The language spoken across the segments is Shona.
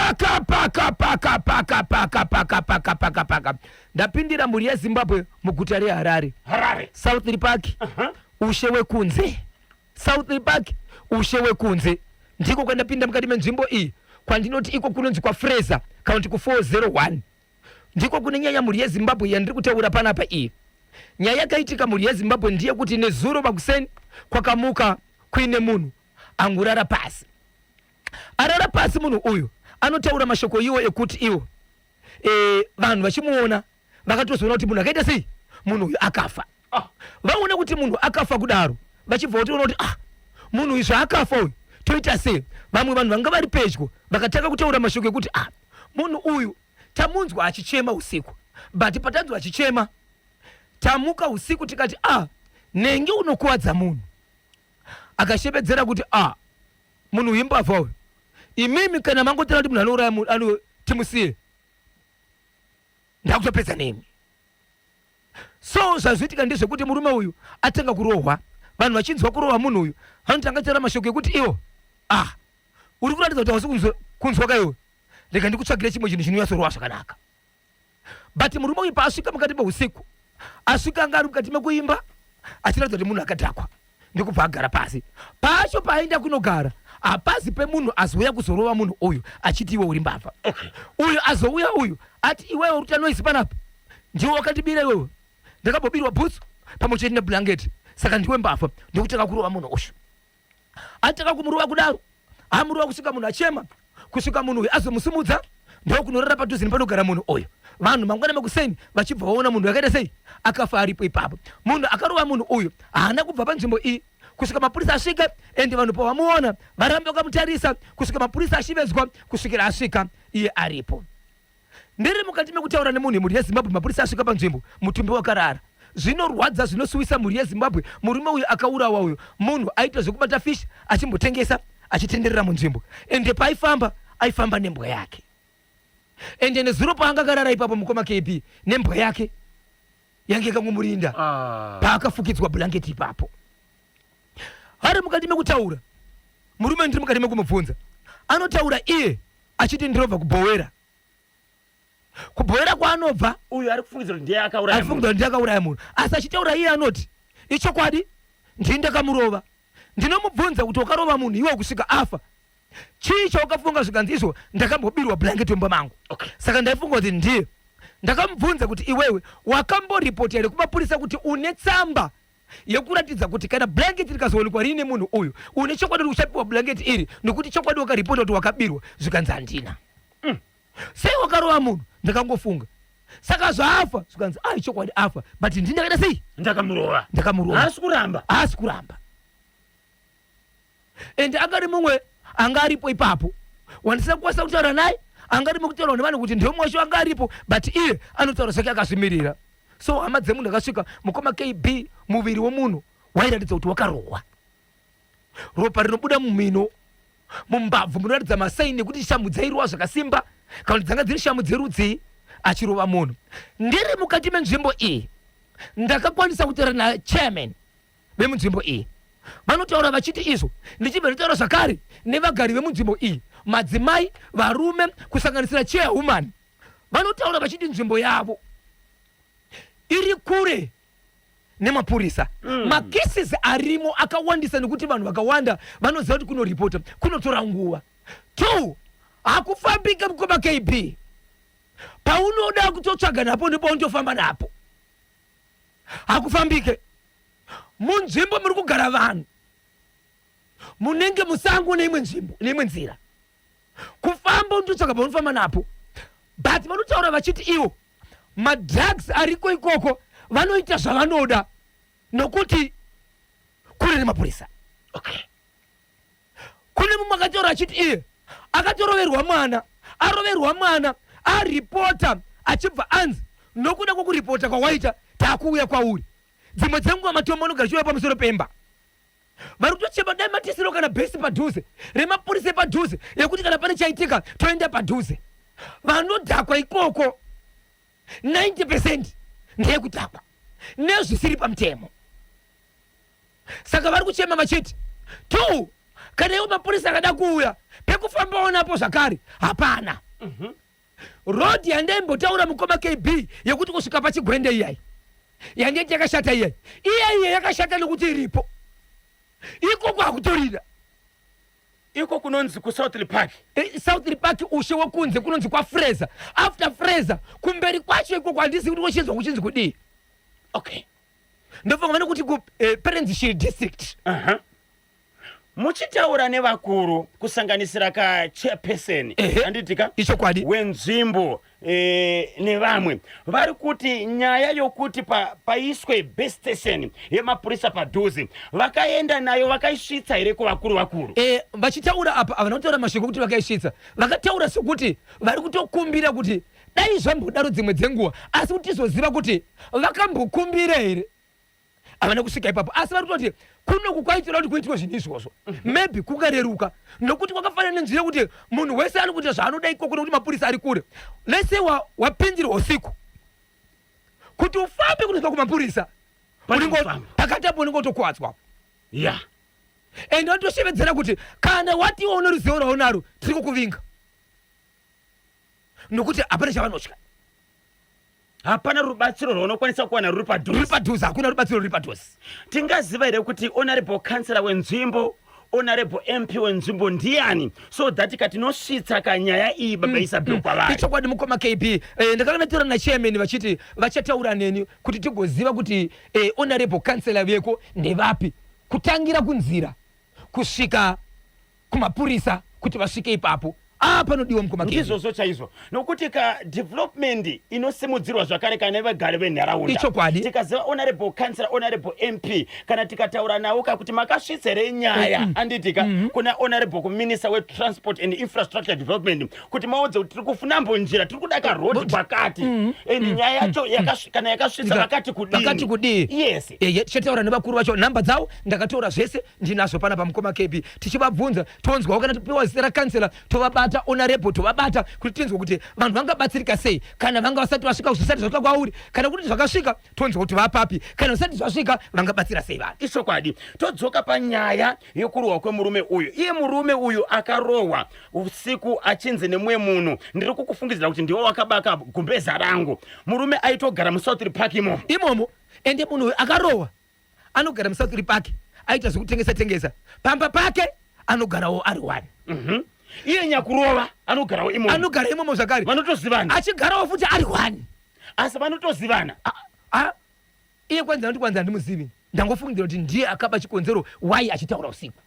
Paka paka paka paka paka paka paka paka paka. Ndapindira mhuri yeZimbabwe muguta reHarare. Harare. South Park. Ushe wekunze. South Park ushe wekunze. Ndiko kwandapinda mukati menzvimbo iyi kwandinoti iko kunonzi kwaFraser kana kuti ku401. Ndiko kune nyaya mhuri yeZimbabwe yandiri kutaura panapa iyi. Nyaya yakaitika mhuri yeZimbabwe ndeyekuti nezuro makuseni kwakamuka kuine munhu angurara pasi. Arara pasi munhu uyu anotaura mashoko iwo ekuti iwo e, vanhu vachimuona vakatozoona kuti munhu akaita sei, munhu uyu akafa. Vaona kuti munhu akafa kudaro vachibva vatoona kuti ah, munhu uyu zvaakafa uyu toita sei. Vamwe vanhu vanga vari pedyo vakatanga kutaura mashoko ekuti ah, munhu uyu tamunzwa achichema usiku, but patanzwa achichema tamuka usiku tikati ah, nenge unokuwadza munhu. Akashevedzera kuti ah, munhu uyu imbavha uyu, imimi kana mangotera kuti munhu anouraya munhu ano timusiye, ndakutopedza nemi. So zvazviitika ndezvekuti murume uyu atanga kurohwa, vanhu vachinzwa kurohwa munhu uyu vanotanga taura mashoko ekuti iwo ah, uri kuratidza kuti hausi kunzwa kaiwe, rega ndikutsvagire chimwe chinhu chinonyatsorohwa zvakanaka. But murume uyu paasvika mukati meusiku, asvika anga ari mukati mekuimba achiratidza kuti munhu akadhakwa, ndikubva agara pasi. Pacho paaenda kunogara hapazi pemunhu azouya kuzorova munhu uyu achiti iwe uri mbavha. Uyu azouya uyu ati iwewe uri kuita noise panapa, ndiwe wakandibira iwewe, ndakambobirwa bhutsu pamwe chete neblanket, saka ndiwe mbavha. Ndikutanga kurova munhu uyu. Atanga kumurova kudaro, amurova kusvika munhu achema, kusvika munhu uyu azomusimudza ndokunorara padhuze nepanogara munhu uyu. Vanhu mangwana makuseni vachibva vaona munhu akaita sei, akafa aripo ipapo. Munhu akarova munhu uyu haana kubva panzvimbo iyi kusvika mapurisa asvika, ende vanhu pavamuona varamba vakamutarisa kusvika mapurisa ashevedzwa, kusvikira asvika iye aripo. Ndiri mukati mekutaura nemunhu mhuri yeZimbabwe, mapurisa asvika panzvimbo, mutumbi wakarara. Zvinorwadza, zvinosuwisa mhuri yeZimbabwe, murume uyu akaurawa uyu. Munhu aita zvekubata fish achimbotengesa achitenderera munzvimbo, ende paaifamba aifamba nembwa yake. Ende nezuro paanga akarara ipapo mukoma KB nembwa yake yange yakangomurinda paakafukidzwa blanket ipapo. Ari mukati mekutaura murume, ndiri mukati mekumubvunza, anotaura iye achiti ndinobva kuBhowera. KuBhowera kwaanobva uyu ari kufungidzira kuti ndiye akauraya munhu. Afungidzira kuti ndiye akauraya munhu, asi achitaura iye anoti ichokwadi ndini ndakamurova. Ndinomubvunza kuti wakarova munhu iwe kusvika afa, chii chawakafunga? Zvikanzi izvo ndakambobirwa blanket mumba mangu. Saka ndaifunga kuti ndiye. Ndakamubvunza kuti iwewe wakamboripota here kumapurisa kuti une tsamba yekuratidza kuti kana blanket rikazowanikwa riine munhu uyu, une chokwadi kuti uchapiwa blanket iri nekuti chokwadi wakaripota kuti wakabirwa? Zvikanzi handina. Sei wakarova munhu? Ndakangofunga. Saka zvaafa? Zvikanzi ai chokwadi afa, but ndini ndakaita sei? Ndakamurova. Ndakamurova. Haasi kuramba. Haasi kuramba. Ende angari mumwe anga aripo ipapo wandisina kukwanisa kutaura naye, anga ari mukutaurwa nevanhu kuti ndiwe wacho anga aripo, but iye anotaura zvake akazvimirira. So hama dzemunhu akasvika mukoma KB, muviri wemunhu wairatidza kuti wakarohwa, ropa rinobuda mumhino, mumbabvu munoratidza masaini ekuti shamhu dzairova zvakasimba, kana kuti dzanga dziri shamhu dzerudzii achirova munhu. Ndiri mukati menzvimbo iyi ndakakwanisa kutaura nachairman vemunzvimbo iyi, vanotaura vachiti izvo, ndichibva ndataura zvakare nevagari vemunzvimbo iyi, madzimai, varume, kusanganisira chairwoman, vanotaura vachiti nzvimbo yavo iri kure nemapurisa. Macases arimo akawandisa nekuti vanhu vakawanda vanoziva kuti kunoripota kunotora nguva. 2 hakufambike mukoma KB, paunoda kutotsvaga napo ndipo paunotofamba napo, hakufambike. Munzvimbo muri kugara vanhu munenge musango neimwe nzvimbo neimwe nzira, kufamba unototsvaga paunofamba napo. But vanotaura vachiti ivo madrugs ariko ikoko vanoita zvavanoda nokuti kure nemapurisa. Kune mumwe akataura achiti iye akatoroverwa mwana, aroverwa mwana aripota, achibva anzi nokuda kwokuripota kwawaita takuuya kwauri. Dzimwe dzenguva matombo anogara achiuya pamusoro pemba. Vari kutochema dai matisiro kana bhesi padhuze remapurisa epadhuze yekuti kana pane chaitika toenda padhuze. Vanodhakwa ikoko 90% ndeyekudhakwa nezvisiri pamutemo. Saka vari kuchema vachiti 2. Kana iwo mapurisa akada kuuya, pekufambawo napo zvakare hapana. Road yandaimbotaura, mukoma KB, yekuti kusvika pachigwende iyai yandaiti yakashata, iyai iya iya yakashata nekuti iripo ikoko hakutorina. Iko kunonzi kuSouth Park? South Park, ushe wekunze, kunonzi kwaFraser. After Fraser kumberi kwacho ikoko handisi kuti kuchinzwa kuchinzi kudii. Ndofunga vane kuti ku Perenzishiri district. Muchitaura nevakuru, kusanganisira kachairperson, handiti ka? Ichokwadi. Wenzvimbo nevamwe, vari kuti nyaya yokuti paiswe base station yemapurisa padhuze, vakaenda nayo, vakaisvitsa here kuvakuru vakuru? Vachitaura apa havana kutaura mashoko ekuti vakaisvitsa. Vakataura sekuti vari kutokumbira kuti dai zvambodaro dzimwe dzenguva, asi kuti tizoziva kuti vakambokumbira here, havana kusvika ipapo. Asi vari kutoti kunoku kwaitoda kuti kuitwe zvinhu izvozvo, maybe kungareruka, nokuti kwakafanana nenzira yekuti munhu wese ari kuita zvaanoda ikoko, nokuti mapurisa ari kure. Lese wapindirwa usiku, kuti ufambe kunosvika kumapurisa, Pane kufamba. Pakati apo unenge utokuwadzwa. Ende vanotoshevedzera kuti kana watiwo une ruzivo rwaunaro, tiri kukuvinga, nokuti hapana chavanotya. Hapana rubatsiro rwaunokwanisa kuwana ruri ruri padhuze. Padhuze hakuna rubatsiro ruri padhuze. Tingaziva here kuti honorable councillor wenzvimbo, honorable MP wenzvimbo ndiani, so that katinosvitsa kanyaya iyi, baba Isabel, kwavari? Ichokwadi, mukoma KB. Ndakanga ndataura nachairman vachiti vachataura neni kuti tigoziva kuti honorable councillor veko ndevapi, kutangira kunzira kusvika kumapurisa, kuti vasvike ipapo. Ah, panodiwa, mukoma KB. Ndizvozvo chaizvo, nokuti ka development inosimudzirwa zvakare kana vagari venharaunda. Ichokwadi. Tikaziva honorable councillor, honorable MP, kana tikataura navo ka kuti makasvitsa here nyaya, anditi ka, kuna honorable kuminister wetransport and infrastructure development, kuti maudze kuti tiri kufunambo njira, tiri kuda karoad kwakati, and nyaya yacho kana yakasvitsa, vakati kudini? Vakati kudii? Yes. Eye, tichataura nevakuru vacho. Nhamba dzavo ndakatora zvese, ndinazvo pana pamukoma KB. Tichivabvunza, tonzwawo kana tipiwa zita rakansela, tovabata, honorable tovabata, kuti tinzwe kuti vanhu vangabatsirika sei kana vanga vasati vasvika, zvisati zvasvika kwauri, kana kuti zvakasvika, tonzwa kuti vapapi, kana zvisati zvasvika vangabatsira sei vanhu. Ichokwadi. Todzoka panyaya yekurohwa kwemurume uyu. Iye murume uyu akarohwa usiku achinzi nemumwe munhu, "Ndiri kukufungidzira kuti ndiwe wakabaka gumbeza rangu." Murume aitogara muSouth Park imomo. Imomo. Ende munhu uyu akarohwa anogara muSouth Park, aita zvekutengesa tengesa pamba pake, anogarawo ari one. Iye nyakurova anogarawo imomo? Anogara imomo zvakare. Vanotozivana? Achigarawo futi ari one. Asi vanotozivana? Ah, iye kwanzi anoti, kwanzi, "Handimuzivi, ndangofungidzira kuti ndiye akaba." Chikonzero why achitaura usiku?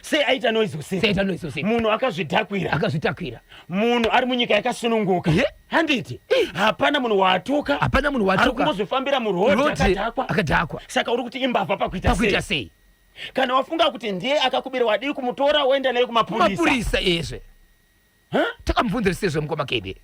Sei aita noise usiku? Sei aita noise usiku? Munhu akazvidhakwira. Akazvitakwira. Munhu ari munyika yakasununguka, handiti? Hapana munhu waatuka. Hapana munhu ari watuka. Kungozvifambira muroad. Road, akadhakwa. Akadhakwa. Saka uri kuti imbavha pakuita pakuita sei? Sei? Kana wafunga kuti ndiye akakubira, wadii kumutora woenda naye kumapurisa? Mapurisa ezve. Huh? Takamubvunzira sezvo, mukoma KB.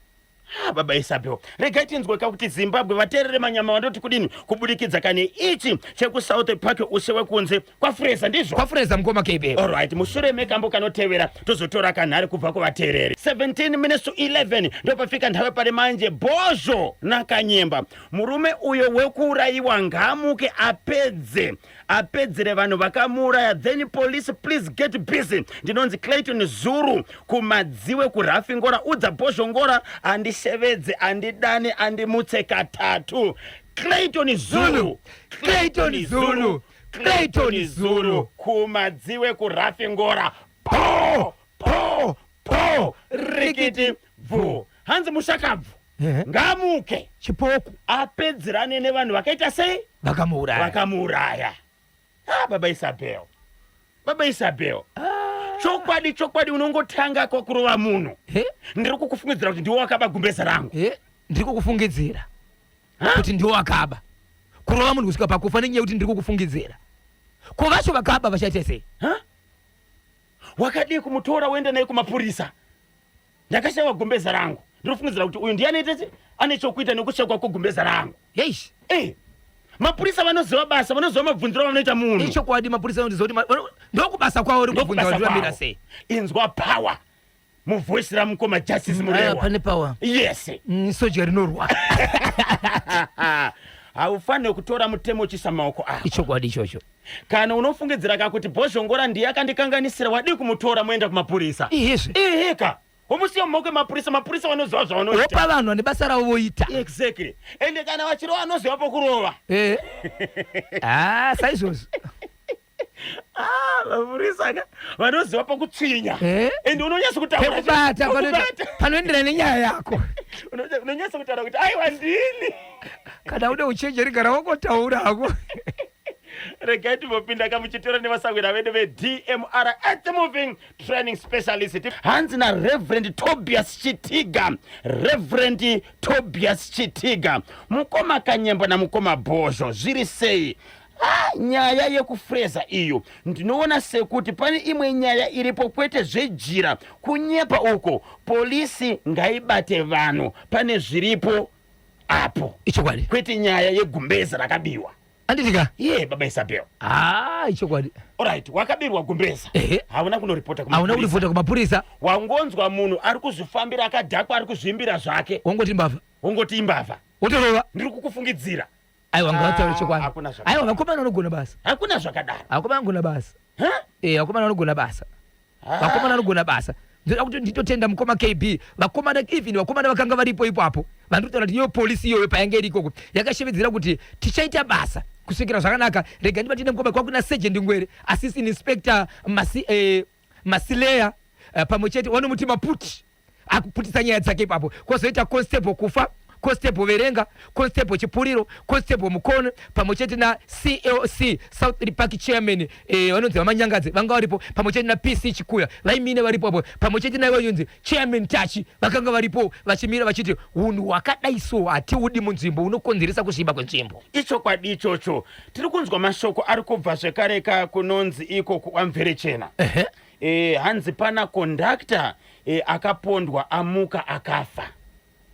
Ah, baba Isabel, regai tinzweka kuti Zimbabwe, vateerere manyama, vandoti kudini kubudikidza kane ichi chekuSouth Park, ushe wekunze kwaFraser, ndizvo? KwaFraser, mukoma KB. Alright, mushure mekambo kanotevera tozotora kanhare kubva kuvateereri. 17 minutes to 11 ndopafika nthawe pari manje. Bhozho naKanyemba, murume uyo wekuurayiwa ngaamuke apedze, apedzere vanhu vakamuuraya. Then police, please get busy. Ndinonzi Clayton Zuru kuMadziwe kuRafingora. Udza Bhozhongora andishevedze, andidane, andimutse katatu. Clayton Zulu. Clayton Zulu, Clayton Zulu. Kumadziwe kuRafingora. Po po po, rikiti bvu. Hanzi mushakabvu ngamuke. Chipoko. Apedzerane nevanhu vakaita sei? Vakamuuraya. Vakamuuraya. Ah, baba Isabel, baba Isabel, chokwadi chokwadi, unongotanga kwakurova munhu, "Ndiri kukufungidzira kuti ndiwe wakaba gumbeza rangu." Ndiri kukufungidzira kuti ndiwo wakaba. Kurova munhu kusvika pakufa nenyaya yekuti ndiri kukufungidzira. Ko vacho vakaba vachaita sei? Ha? Wakadii kumutora uende naye kumapurisa? "Ndakashayiwa gumbeza rangu, ndinofungidzira kuti uyu ndiye anoita ane chokuita nekushayikwa kwegumbeza rangu." Yeish. Mapurisa vanoziva basa, vanoziva mabvunziro avanoita munhu. Ichokwadi, mapurisa vanoziva kuti ndokubasa kwavo ri kubvunza Ndokubasa kuti vamira kwavo. sei. Inzwa power muvoice ramukoma Justice Murewa. Pane power. Yes. Soja rinorwa. Haufaniri kutora mutemo uchiisa mumaoko ako. Ichokwadi ichocho. Kana unofungidzira ka kuti Bhozhongora ndiye akandikanganisira, wadii kumutora moenda kumapurisa? Ihezve. Iheka. Womusiya mumaoko emapurisa, mapurisa vanoziva zvavanoita. Wopa vanhu vane basa ravo voita. Exactly. Ende kana vachirova vanoziva pokurova. Eh. Ah, saizvozvo. Ah, mapurisa ka vanoziva pokutsvinya. Eh? Ende unonyatso kutaura. Pekubata Pekubata. panoenderana nenyaya yako. Unonyatso kutaura kuti aiwa ndini. Kana une uchenjeri gara wangotaura hako. Regai timbopinda kamuchitora nevasahwira vedu veDMR Earth Moving Training Specialist. Hanzi naReverend Tobias Chitiga. Reverend Tobias Chitiga. Mukoma Kanyemba namukoma Bhozho zviri sei? Ah, nyaya yekufreza iyo ndinoona sekuti pane imwe nyaya iripo kwete zvejira kunyepa uko polisi ngaibate vanhu pane zviripo apo Ichokwadi. kwete nyaya yegumbeza rakabiwa. Handiti ka? Iye baba Isabel. Ah, ichokwadi. Alright, wakabirwa gumbeza. Ehe. Hauna kunoripota Hauna kumapurisa. kuripota kumapurisa. Wangonzwa munhu ari kuzvifambira akadhakwa ari kuzviimbira zvake. Wongoti mbavha. Wongoti imbavha. Wotorova. Ndiri kukufungidzira. Aiwa ngavataure Ah, chokwadi. hakuna zvakadaro. Aiwa vakomana vanogona basa. Hakuna zvakadaro. Vakomana vanogona basa. Huh? Eh, vakomana vanogona basa. Ah. Vakomana vanogona basa. Ndoda kuti nditotenda mukoma KB. Vakomana even vakomana vakanga varipo ipapo. Vandikutaura kuti iyo polisi iyoyo payange iri ikoko yakashevedzera kuti tichaita basa kusvikira zvakanaka. Rega ndibatine mukoma kwakuna Sergeant Ngwere, Assistant Inspector Masi, eh, Masileya eh, pamwe chete vanomuti Maputi akuputisa nyaya dzake ipapo kwozoita Constable Kufa, Constable Verenga, Constable Chipuriro, Constable Mukono pamwe chete na CLC South Park Chairman eh, vanonzi VaManyangadze vanga varipo pamwe chete na PC Chikuya vaimine varipo apo pamwe chete naivo vanonzi Chairman Tachi vakanga varipo vachimira vachiti hunhu hwakadai so hatiudi munzvimbo unokonzeresa kusviba kwenzvimbo. Ichokwadi ichocho. Tiri kunzwa mashoko ari kubva zvekare ka kunonzi iko kuAmverechena. Ehe. E, hanzi pana conductor e, akapondwa amuka akafa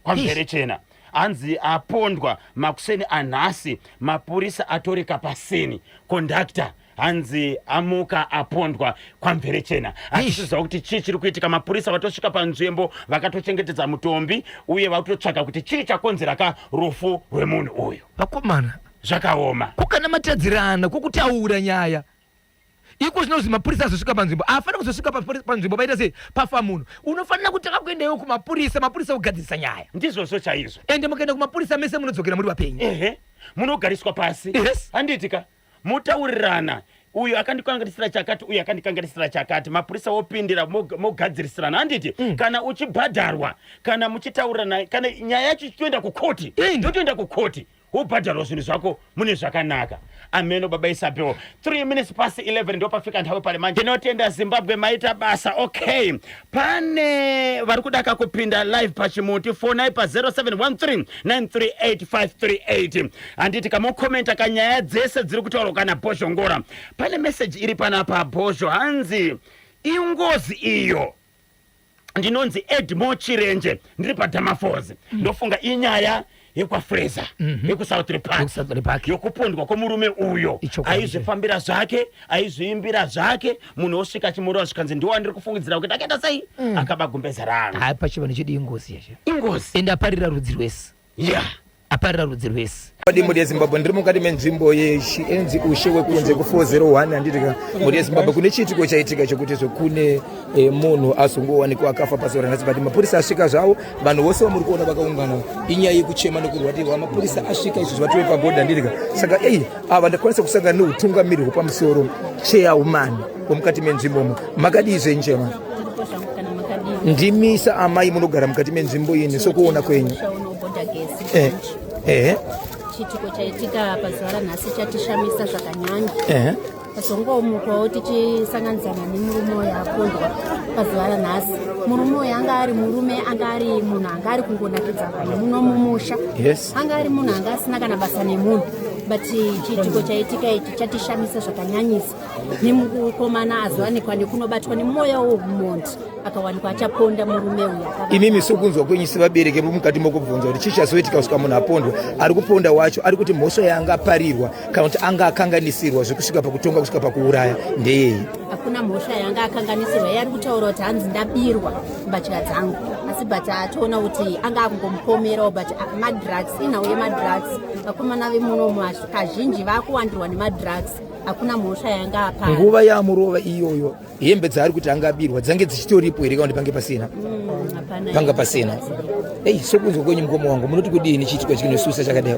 kwaMverechena. Hanzi apondwa makuseni anhasi, mapurisa atoreka pasini conductor hanzi amuka apondwa kwaMverechena. Hatisiziva kuti chii chiri kuitika. Mapurisa vatosvika panzvimbo vakatochengetedza mutombi uye vakutotsvaga kuti chii chakonzera ka rufu rwemunhu uyu. Vakomana, Zvakaoma. Kukana matadzirana kwokutaura nyaya iko zvino mapurisa azosvika panzvimbo haafanira kuzosvika panzvimbo paita sei pafa munhu. Unofanira kutanga kuenda iwe kumapurisa, mapurisa ogadzirisa nyaya. Ndizvozvo chaizvo. Ende mukaenda kumapurisa mese munodzokera muri vapenyu. Ehe, munogariswa pasi. Yes. Handiti ka? Motaurirana, uyu akandikanganisira chakati, uyu akandikanganisira chakati, mapurisa wopindira mogadzirisirana, handiti? Kana uchibhadharwa, kana muchitaurirana, kana nyaya yacho ichitoenda kukoti, yotoenda kukoti, wobhadharwa zvinhu zvako mune zvakanaka. Ameno baba Isabel. 3 minutes past 11 ndopafika nthawi pale manje. Tinotenda Zimbabwe, maita basa. Okay, pane vari kudaka kupinda live pachimuti, fonai pa 0713 938538. Handiti kamokomenta kanyaya dzese dziri kutaurwa kana Bhozhongora. Pane message iri panapa Bhozho, hanzi ingozi iyo. Ndinonzi Edmore Chirenje, ndiri paDamafozi. Ndofunga inyaya yekwaFraser yekuSouth Park, YekuSouth Park. yokupondwa kwomurume uyo. Ichokwadi. Aizvifambira zvake, aizviimbira zvake, munhu osvika achimurova zvikanzi ndiwo andiri kufungidzira kuti akaita sei, akaba gumbeza rangu. Hayi, pachivanhu chedu ingozi yacho. Ingozi. Ende aparira rudzi rwese. Yeah. Aparira rudzi rwese. Kwadi mhuri yeZimbabwe, ndiri mukati menzvimbo yechinzi ushe wekunze ku401 handiti mhuri yeZimbabwe. Kune chiitiko chaitika chekuti zvekune e, munhu azongowanikwa akafa pazuva ranhasi, but mapurisa asvika zvavo. Vanhu vose vamuri kuona vakaungana inyaya yekuchema nekurwadirwa. Mapurisa asvika izvi zvatove pabhodha handiti. Saka ei ava ndakwanisa kusangana neutungamiri hwepamusoro chairman wemukati menzvimbomo. Makadii zvenyu chairman? Ndimisa amai munogara mukati menzvimbo ini sokuona kwenyu. Eh, eh. Chiitiko chaitika pazuva ranhasi chatishamisa zvakanyanya. Eh. Tazongomukawo tichisanganidzana nemurume uyo apondwa pazuva ranhasi. Murume uyu anga ari murume anga ari munhu anga ari kungonakidza vanhu muno mumusha. Yes. Anga ari munhu anga asina kana basa nemunhu. But chiitiko chaitika ichi chatishamisa zvakanyanyisa. Nemukomana azowanikwa nekunobatwa nemweya weumondi akawanikwa achaponda murume uyu. Imimi sokunzwa kwenyu sevabereki mukati mokubvunza kuti chii chazoitika kusvika munhu apondwa, ari kuponda wacho ari kuti mhosva yaanga aparirwa kana kuti anga akanganisirwa zvekusvika pakutonga kusvika pakuuraya ndeyei? Hakuna mhosva yanga akanganisirwa. Iye ari kutaura kuti hanzi ndabirwa mbatya dzangu, asi but atoona kuti anga akungomupomerawo, but madrugs, inhau yemadrugs. Vakomana vemunomu kazhinji vakuwandirwa nemadrugs. Hakuna mhosva yanga apa. Nguva yaamurova iyoyo, hembe dzaari kuti angabirwa dzange dzichitoripo here, kana kuti pange pasina? Hapana. Panga pasina. Ei, sokunzwa kwenyu, mukoma wangu, munoti kudini chiitiko chinosusa chakadai?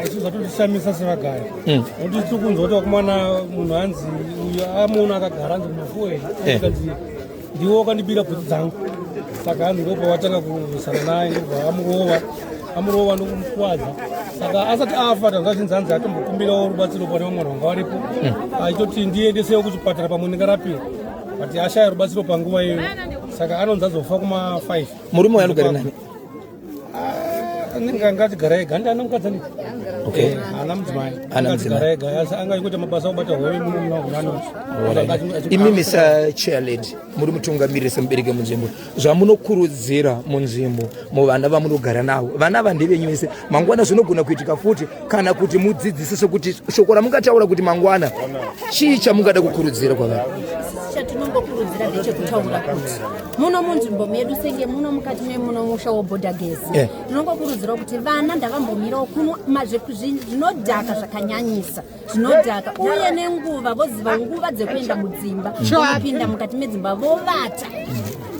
Isu zvatotishamisa sevagari, nokuti tiri kunzwa kuti vakomana, munhu hanzi uyu amuona akagara, hanzi kumafuwe, kanzi ndiwo wakandibira bhutsu dzangu. Saka hanzi ndopa watanga kurwisana naye, ndobva amurova, amurova ndokumukwadza. Saka asati afa, tanzwa achinzi hanzi atombokumbirawo rubatsiro pane vamwe vanhu vanga varipo, achitoti ndiendesewo kuchipatara, pamwe ndingarapiwa, but ashaya rubatsiro panguva iyoyo. Saka anonzi azofa kuma 5. Murume uyu anogara nani? Anenge angatigara ega, ndi ana mukadzi anditi. Haana mudzimai. Haana mudzimai. Angagara ega, asi anga achikuita mabasa okubata hove muno. Imimi sachairlady, muri mutungamiriri, semubereki munzvimbo, zvamunokurudzira munzvimbo muvana vamunogara navo, vana ava ndevenyu vese, mangwana zvinogona kuitika futi, kana kuti mudzidzise, sekuti shoko ramungataura kuti mangwana, chii chamungada kukurudzira kwavari? Chatinongokurudzira ndechekutaura kuti muno munzvimbo medu, senge muno mukati memuno musha woBorder Gezi, tinongokurudzira kuti vana ndavambomirawo kunwa zvinodhaka zvakanyanyisa, zvinodhaka, uye nenguva voziva nguva dzekuenda mudzimba, vopinda mukati medzimba vovata.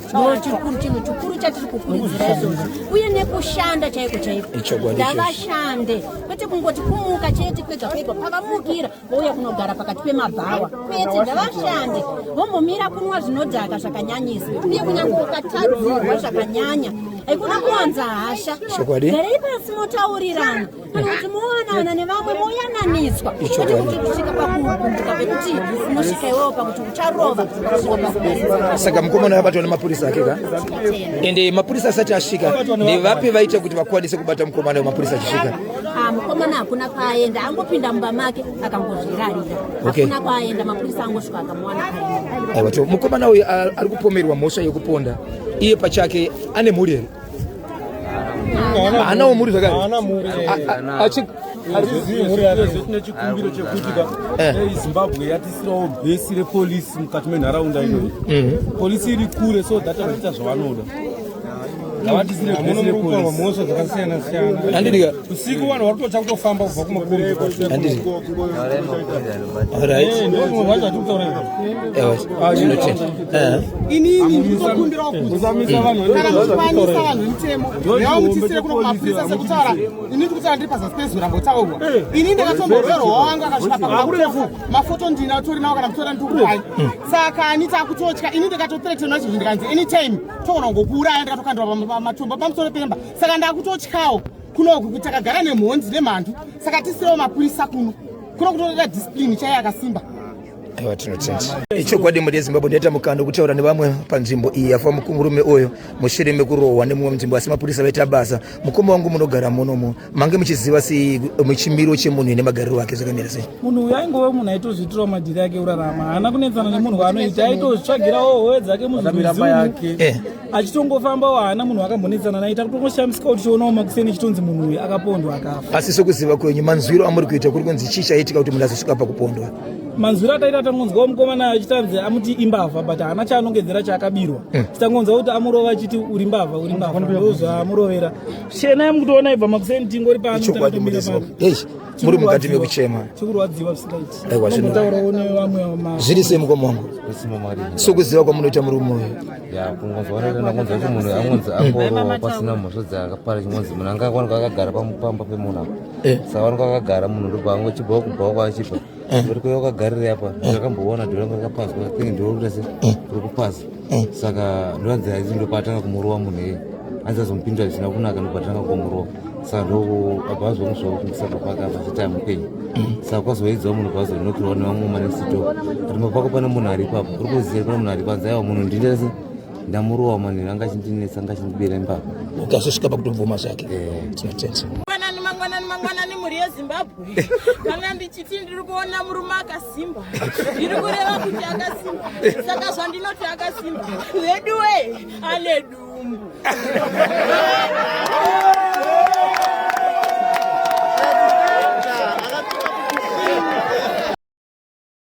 Ndo chikuru, chinhu chikuru chatiri kukurudzira izvozvo, uye nekushanda chaiko chaiko. Ichokwadi ichocho. Ndavashande, kwete kungoti kumuka chete kwega kwega, pavamukira vouya kunogara pakati pemabhawa. Kwete, ndavashande, vombomira kunwa zvinodhaka zvakanyanyisa. Uye kunyange ukatadzirwa zvakanyanya, haikuna kuwanza hasha. Chokwadi. Garei pasi motaurirana, kana kuti mowanana nevamwe moyananiswa, kwete kuti kusvika pakugumbuka pekuti unosvika iwewo pakuti ucharova, kusvika pakudarisa. Saka mukomana abatwa nemapurisa ake ka? Ende mapurisa asati asvika, ndevapi vaita kuti vakwanise kubata mukomana wemapurisa achisvika? Ah, mukomana hakuna kwaaenda, angopinda mumba make akangozvirarira. Hakuna kwaaenda, mapurisa angosvika akamuwana arimo. Aiwa, to mukomana uyu ari kupomerwa mhosva yekuponda. Iye pachake ane mhuri here? Haanawo mhuri zvakare? Haana mhuri. Achi- Mhuri yake. Tine chikumbiro chekuti ka Zimbabwe yatisirawo bhesi repolisi mukati menharaunda inoyi. Polisi iri kure, so that vachiita zvavanoda, ngavatisire bhesi repolisi. Mhosva dzakasiyana siyana. Handidika. Usiku vanhu vari kutotya kutofamba kubva kumakombi. Handidi. Alright. Ndozvimwe zvacho hatiri kutaura izvo. Ewa, tinotenda. Inini ndinokumbirawo kuti Musamisa vanhu. Kana muchikwanisa, vanhu vemutemo, newo mutisire kuno kumapurisa. Sekutaura ini ndiri kutaura ndiri pazasi pezwi rambotaurwa, ini ndakatomborwerwa wangu akasvika pakufa, mafoto ndina tori nawo, kana mutora ndikupai. Saka ani takutotya. Ini ndakatothreatenwa izvozvi, ndikanzi anytime togona kungokuuraya, ndikatokandwa matombo pamusoro pemba. Saka ndakutotyawo kunoku kuti takagara nemhondi nemhandu. Saka tisirewo mapurisa kuno, kuno kutoda discipline chaiyo akasimba. Aiwa, tinotenda. Ichokwadi, mhuri yeZimbabwe, ndaita mukana wekutaura nevamwe panzvimbo iyi yafa murume uyu mushure mekurohwa nemumwe munzvimbo, asi mapurisa vaita basa. Mukoma wangu, munogara munomu, mange muchiziva sei muchimiro chemunhu ine magariro ake zvakamira sei? Munhu uyu aingova munhu aitozviitirawo madhiri ake urarama, haana kunetsana nemunhu waanoita, aitozvitsvagirawo howe dzake muzvirwizi umu, achitongofambawo, haana munhu akambonetsana naye. Takutongoshamisika kuti tionawo makuseni chitonzi munhu uyu akapondwa akafa. Asi sokuziva kwenyu, manzwiro amuri kuita, kuri kunzi chii chaitika kuti munhu azosvika pakupondwa? Manzwiro ataita, tangonzwawo mukomana achitanzi amuti imbavha, but haana chaanongedzera chaakabirwa. Titangonzwa kuti amurova achiti uri mbavha, uri mbavha, ndo zvaamurovera. Shena yamukutoona ibva makuseni, tingori pano. Ichokwadi, mhuri takatomira yeZimbabwe. pano. Eish, muri mukati mekuchema. Tikurwadziwa zvisingaiti. Aiwa, Tombotaurawo nevamwe Zviri sei, mukoma wangu, sokuziva kwamunoita murume uyu? Ya, kungonzwa ndakunzwa kuti munhu angonzi angorohwa pasina mhosva dzaakapara, chingonzi munhu anga akwanika akagara pamba pemunhu apa. Saka wanika akagara munhu, ndobva angochibva kubva kwaachibva, uri kuya wakagarira apa. Ndakamboona dhora ranga rakapazwa, think ndorikuita se uri kupaza. Saka ndoanzi aizi ndopaatanga kumurova munhu iyeye, anzi azomupindura zvisina kunaka, ndobva atanga kumurova. Saka ndoabva azongozvakumusaka pake apa achiti amupenyu. Saka kwazoedzawo munhu, kwazonokirwa nevamwe manesito kuti mapako pane munhu ari ipapo, uri kuziva pane munhu ari panze. Aiwa, munhu ndindese ndamurova manheru, anga achindinetsa, anga achindibira imbavha. Ukazosvika pakutobvuma zvake. Tinotenda. Mangwanani, mangwanani, mangwanani, mhuri yeZimbabwe. Kana ndichiti ndiri kuona murume akasimba, ndiri kureva kuti akasimba. Saka zvandinoti akasimba, veduwe, ane dumbu.